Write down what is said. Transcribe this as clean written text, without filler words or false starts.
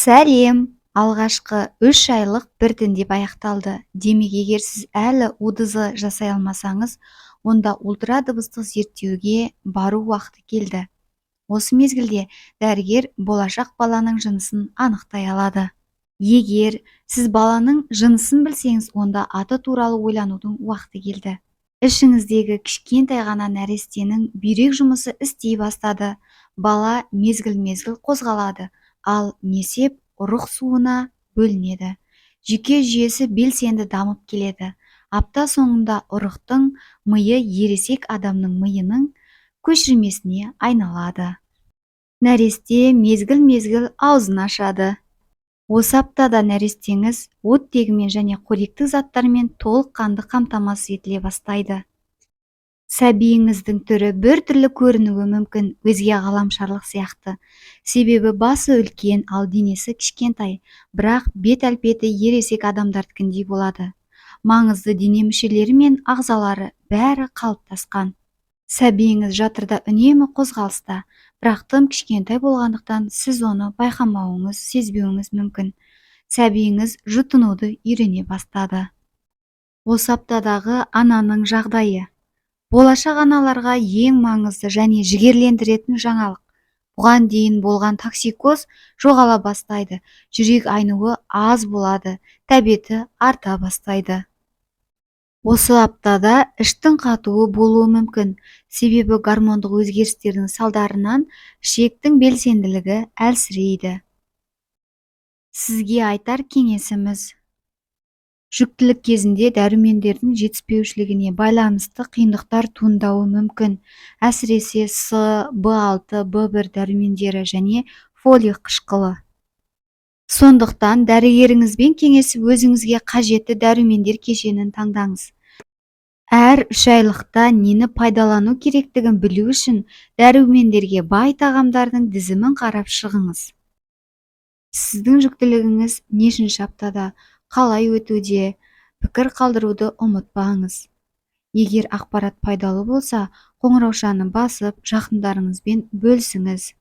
Сәлем! Алғашқы 3 айлық біртіндеп аяқталды. Демек, егер сіз әлі УДЗ жасай алмасаңыз, онда ультрадыбыстық зерттеуге бару уақыты келді. Осы мезгілде дәрігер болашақ баланың жынысын анықтай алады. Егер сіз баланың жынысын білсеңіз, онда аты туралы ойланудың уақыты келді. Ішіңіздегі кішкентай ғана нәрестенің бүйрек жұмысы істей бастады. Бала мезгіл-мезгіл қозғалады, ал несеп ұрық суына бөлінеді. Жүйке жүйесі белсенді дамып келеді. Апта соңында ұрықтың миы ересек адамның миының көшірмесіне айналады. Нәресте мезгіл-мезгіл аузын ашады. Осы аптада нәрестеңіз оттегімен және қоректік заттармен толыққанды қамтамасыз етіле бастайды. Сәбиіңіздің түрі біртүрлі көрінуі мүмкін, өзге ғаламшарлық сияқты. Себебі басы үлкен, ал денесі кішкентай, бірақ бет әлпеті ересек адамдардікіндей болады. Маңызды дене мүшелері мен ағзалары бәрі қалыптасқан. Сәбиіңіз жатырда үнемі қозғалыста, бірақ тым кішкентай болғандықтан, сіз оны байқамауыңыз, сезбеуіңіз мүмкін. Сәбиіңіз жұтынуды үйрене бастады. Осы аптадағы ананың жағдайы. Болашақ аналарға ең маңызды және жігерлендіретін жаңалық: бұған дейін болған токсикоз жоғала бастайды, жүрек айнуы аз болады, тәбеті арта бастайды. Осы аптада іштің қатуы болуы мүмкін, себебі гормондық өзгерістердің салдарынан ішектің белсенділігі әлсірейді. Сізге айтар кеңесіміз: жүктілік кезінде дәрумендердің жетіспеушілігіне байланысты қиындықтар туындауы мүмкін, әсіресе С, Б6, Б1 дәрумендері және фолий қышқылы. Сондықтан дәрігеріңізбен кеңесіп, өзіңізге қажетті дәрумендер кешенін таңдаңыз. Әр 3 айлықта нені пайдалану керектігін білу үшін дәрумендерге бай тағамдардың тізімін қарап шығыңыз. Сіздің жүктілігіңіз нешінші аптада, қалай өтуде? Пікір қалдыруды ұмытпаңыз. Егер ақпарат пайдалы болса, қоңыраушаны басып, жақындарыңызбен бөлісіңіз.